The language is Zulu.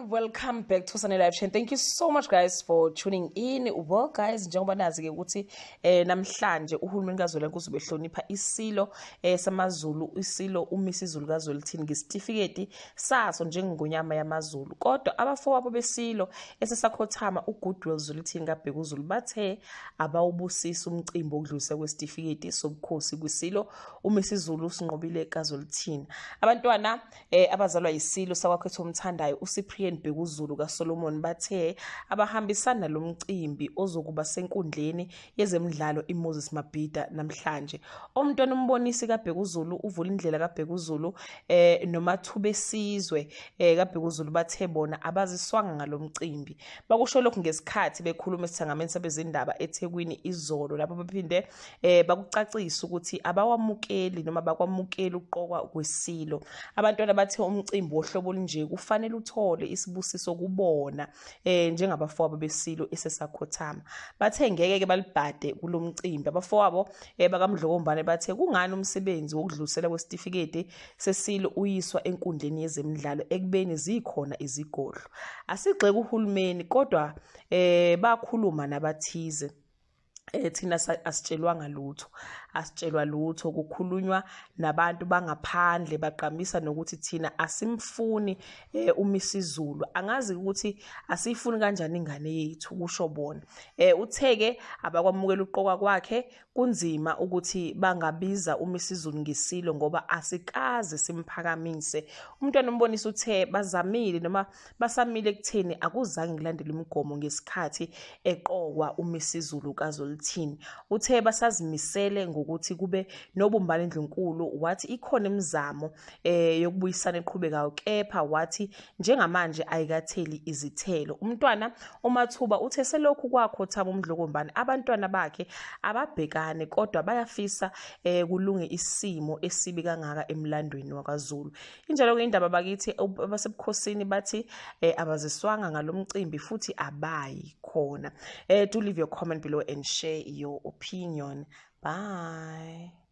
Welcome back to Sunday Live Chain. Thank you so much guys for tuning in. Well guys, njengoba nazi ke ukuthi namhlanje uhulumeni kaZwelonke uzobe ehlonipha isilo samaZulu, isilo uMisizulu kaZwelithini ngesitifiketi saso njengengonyama yamaZulu. Kodwa abafowabo besilo esesakhothama uGoodwill Zwelithini kaBhekuzulu bathe abawubusisa umcimbi wokudluliswa kwesitifiketi sobukhosi kwisilo uMisizulu Sinqobile kaZwelithini. Abantwana abazalwa yisilo sakwaKhethomthandayo uCyprian Bhekuzulu kaSolomon bathe abahambisana nalo mcimbi ozokuba senkundleni yezemidlalo iMoses Mabhida namhlanje. Umntwana uMbonisi kaBhekuzulu, uVulindlela kaBhekuzulu noMathubesizwe kaBhekuzulu bathe bona abaziswanga ngalo mcimbi. Bakusho lokhu ngesikhathi bekhuluma esithangameni sabezindaba eThekwini izolo, lapho baphinde bakucacisa ukuthi abawamukeli noma bakwamukeli ukuqokwa kwesilo. Abantwana bathe umcimbi wohlobo olunje kufanele uthole isibusiso kubona njengabafowabo besilo esesakhothama. Bathe ngeke ke balibhade kulomcimbi. Abafowabo bakaMdlokombane bathe kungani umsebenzi wokudlulisela kwesitifiketi sesilo uyiswa enkundleni yezemidlalo ekubeni zikhona izigodlo. Asigxeke uhulumeni kodwa bakhuluma nabathize. Thina asitshelwanga lutho, asitshelwa lutho, kukhulunywa nabantu bangaphandle bagqamisa nokuthi thina asimfuni uMisizulu, angazi ukuthi asiyifuni kanjani ingane yethu, kusho bona. Utheke abakwamukela uqokwa kwakhe, kunzima ukuthi bangabiza uMisizulu ngesilo ngoba asikaze simphakamise. Umntwana uMbonisi uthe bazamile noma basamile ekutheni akuzange kulandelwe imigomo ngesikhathi eqokwa uMisizulu kaZwelithini. Uthe basazimisele ngokuthi kube nobumbano endlunkulu, wathi ikhona imizamo yokubuyisana eqhubekayo, kepha wathi njengamanje ayikatheli izithelo. Umntwana uMathuba uthe selokhu kwakhothama uMdlokombane abantwana bakhe ababhekane, kodwa bayafisa kulunge isimo esibi kangaka emlandweni wakwaZulu. Injalo-ke indaba bakithi, abasebukhosini bathi abaziswanga ngalomcimbi futhi abayi khona. Do leave your comment below and share your opinion. Bye.